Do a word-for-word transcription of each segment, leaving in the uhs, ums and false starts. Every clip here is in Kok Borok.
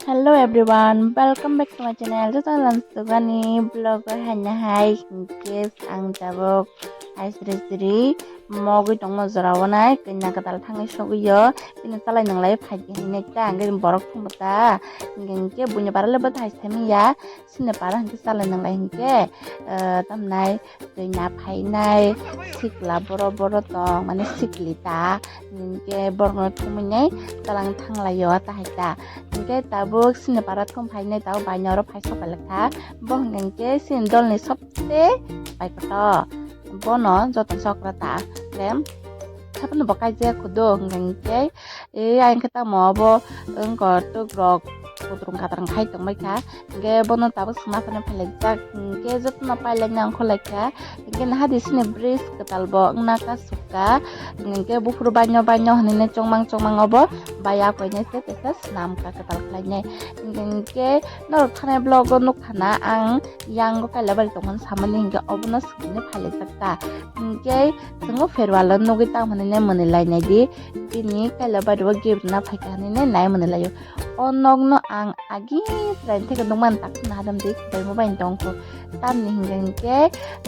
Hello everyone, welcome back to my channel. Joto lansugani vlog o haina hai hinkhe ang tabuk hai sri sri mogwi tongma jora o nai kanya kwtal thangwi sogwi o. Bini chalai nwnglai phaidi hinwi ta ang borok thumbo ta hinkhe buini bara le bo hai sami ya. Sini para hinkhe chalai nwnglai hinkhe tamnai twi na phainai sikla boro boro tong mane sikli ta hinkhe borokno thumwi nai talang thanglaio ta hai ta hinkhe tabuk sini para thum phainai tabuk baino oro phai sok pai kha bo hinkhe sini dolni sobse paikoto bono joto sokra ta hinkhe sabono bo kaijak khudo hinkhe e ayang khe tamo obo wngkha twk rok kutung katung khai tongbai kha. Hinkhe bono tabuk swngna phano phailaijak hinkhe jotono pailaina ongkhorlaikha. Hinkhe nahadi sini bridge kwtal bo wngna kasukha. Hinkhe buphuru baino baino hinwi chongmang chongmang obo baya koinai se teisa swnamkha kwtal khlainai. Hinkhe norok thanai vlog o nukha na ang yang o kailabari tongmani samani hinkhe obono swngwi phailaijak ta. Hinkhe chwng o pherwalo nugwi tamo hinwi mwnwi lainai di. Bini kailabari o gift na phaikha hinwi nai mwnwi laio. O nokno ang agi chwraini theke nukmani tak khna hadam di kwbangma bai tongkho. Tamni hinkhe hinkhe,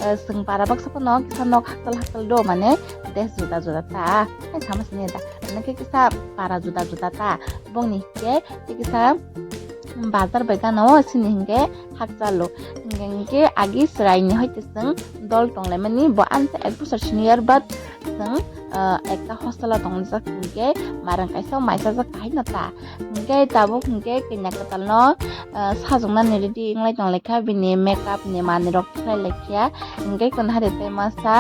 eh, chwng para baksa phano kisa nok hakchal hakchal do mane des juda juda ta. Hai sama sini da. Mane khe kisa para juda juda ta. Bongni hinkhe kisa bazar bai gana o sini hinkhe hakchalo. Hinkhe agi chwraini hoite chwng dol tonglaimani bo ansa ek bosor senior but chwng, ah, ekta hostel o tongjak hinkhe marang kaisa maisajak kahaino ta. Hinkhe tabuk hinkhe kanya kwtalno, ah, sajoknani ready wnglai tonglaikha bini makeup ni manwirok khlailaikha. Hinkhe kwna hari tei masa,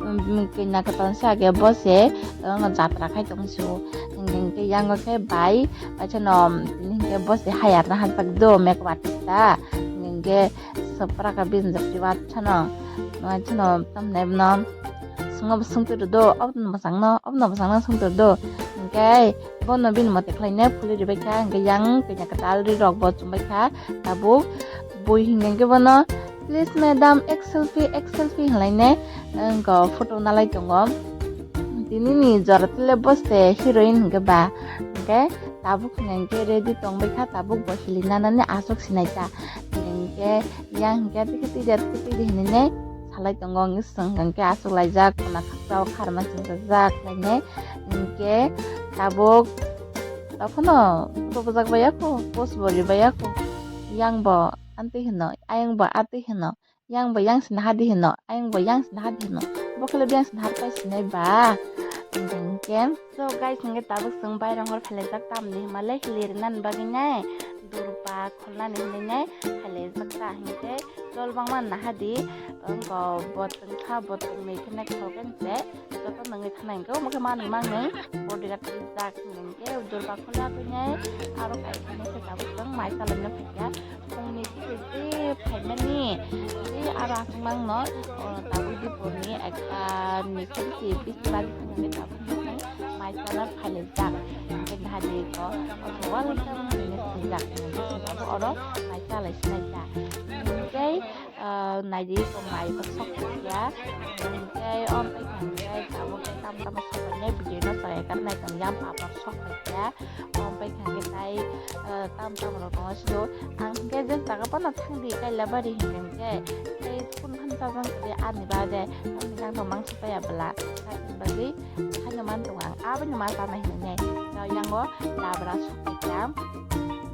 um, kanya kwtalni sage bo se, ah, jatra khai tongsu. Hinkhe yango khe bai, paisano, um, hinkhe bo se hayarna hajak do makeup artist ta. Hinkhe Sopra ka bin japti wat chano. Nai chano tamne no. Sungo bo sungtu do, obno masang no, obno masang no sungtu do. Hinkhe bono bin mote khlai ne phuli ribai kha, hinkhe yang kanya kwtal ri rok bo chumbai kha. Tabuk bui hinkhe bono, "Please madam, ek selfie, ek selfie," hinlai ne, wngkha photo nalai tongo. Tini ni jora tele bo se heroine hinkhe ba, hinkhe tabuk hinkhe ready tongbai kha, tabuk bo hili nanani aswk sinai ta. Hinkhe yang hinkhe tiki tiki tiki tiki hinwi ne salai tongo, wngwi swng hinkhe aswk laijak, khuna khakchao kharma chwng jak lainai. Hinkhe tabuk tokhono rwbwjak bai ya kho, post bo ri bai ya kho. Yang bo antwi hino, ayang bo atwi hino. Yang bo yang sina hadi hino, ayang bo yang sina hadi hino. Bo khle yang sina har pai sinai ba. Hinkhe. So guys, hinkhe tabuk chwng bairang hor phelaijak tamni himale hili rwna bagwi nai. Durba kholnani hinwi nai phelaijak ta hinkhe. Dol bangma nahadi, wngkha botwng kha, botwng ni khene khorokhe se. Joto nungwi khna hinkhe omo khe manwi manwi bodyguard rijak hinkhe durba khwlwi nai aro kaitor se tabuk chwng mai chalaina phaikha. Phungni twi twi phaimani tei aro aswk mangno, o, tabuk dipor ni ekta ni twi twi bisi bari phunuknwi tabuk mai chana phailaijak. Hinkhe nahadi ko, o, welcome hinwi swijak. Hinkhe tabuk oro mai chalai sinai ta. Hinkhe, ah, naidi ko mai bo sok ya. Hinkhe o tei hinkhe tabuk tei tamo tamo sok ya video no chaya kar nai tong ya papor sok ya. Omo bai kha khe tai, eh, tam tam rok tongo sio. Ang hinkhe je jaga phano thangdi Kailabari hinkhe hinkhe tei kunu phano chajang khe ani bade tamni jang tong mangsa paya bwla. Tamni bagwi haino man tongo ang aboni ma chana hinwi nai. Tei yango labra sok paikha.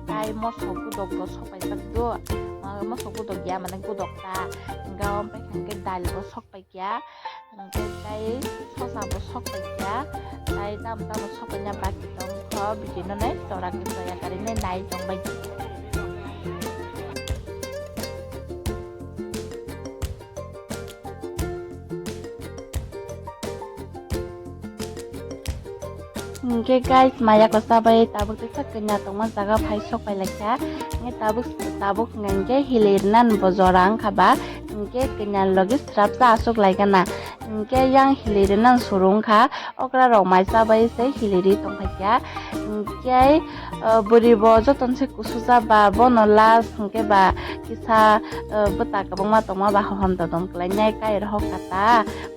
Tai moso gudok bo sok paijak do. Ma moso gudok ya mane gudok ta. Hinkhe omo bai kha khe dal bo sok paikha. Hinkhe tei sosa bo sok paikha, tei tamo tamo sok paina baki tongkho, bini no nai chora khe chaya karwi nai nai tongbai di. Hinkhe guys, maya kosa bai tabuk tei sak kanya tongma jaga phai sok pai laikha. Hinkhe tabuk, tabuk hinkhe hili rwna bo jora wngkha ba, hinkhe kanya logi srapsa aswk laikha na. Hinkhe yang hili rina surung kha, okra rok mai chabai se hili ri tongkha kya. Hinkhe, ah, bwrwi bo joton se kusuja ba bono last hinkhe ba kisa, ah, bwta kwbangma tongma ba hohom todom kwlainai kai rohok kha ta.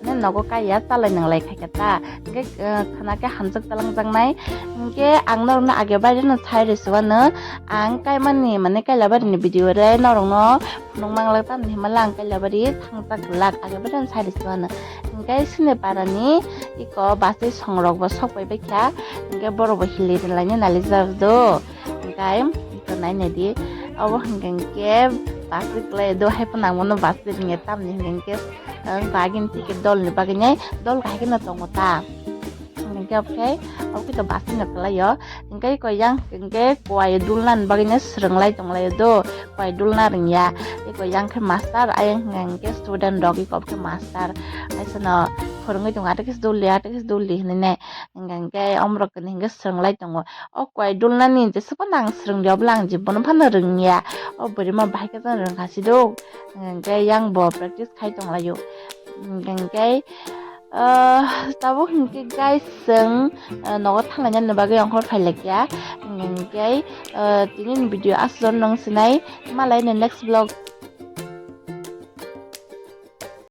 Mane nogo kaiya chalai nanglai khaikha ta. Hinkhe, ah, khana khe hamjak talangjaknai. Hinkhe ang norokno age baireno sai rwswano. Ang kaimani mane Kailabari ni video re norokno phunuk manglak tamni himala ang Kailabari thangjak glak age baireno sai rwswano. Hinkhe sini parani iko bachwi songrok bo sok pai baikha. Hinkhe borok bo hili rwlaina nalijak do. Hinkhe iko nainai di. Obo hinkhe hinkhe bachwi kwlai do, hai phano ang bono bachwi rwngya tamni hinkhe hinkhe. Ang bagini ticket dolni bagwi nai dol kahai kheno tongo ta. Hinkhe obo khe, obo khe to bachwi no kwlaio. Hinkhe iko yang hinkhe kuai dulnani bagwi nai swrwng lai tong laio do. Kuai dulna rwngya. Iko yang khe master, ayang hinkhe student rok, iko obo khe master. Aisano phwrwngwi tongo, "Ate khe duldi, ate khe duldi," hinwi nai. Hinkhe omorok khe hinkhe swrwng lai tongo. O kuai dulnani jesa phano ang swrwng di, obo le ang je bono phano rwngya. O bwrwi ma bahai khe rwngkha si do. Hinkhe yang bo practice khai tong laio. Hinkhe, ah, tabuk hinkhe guys, chwng, ah, nogo thanglainani bagwi ongkhor phai laikya. Hinkhe, ah, tini ni video aswk nung sinai. Malai ni next vlog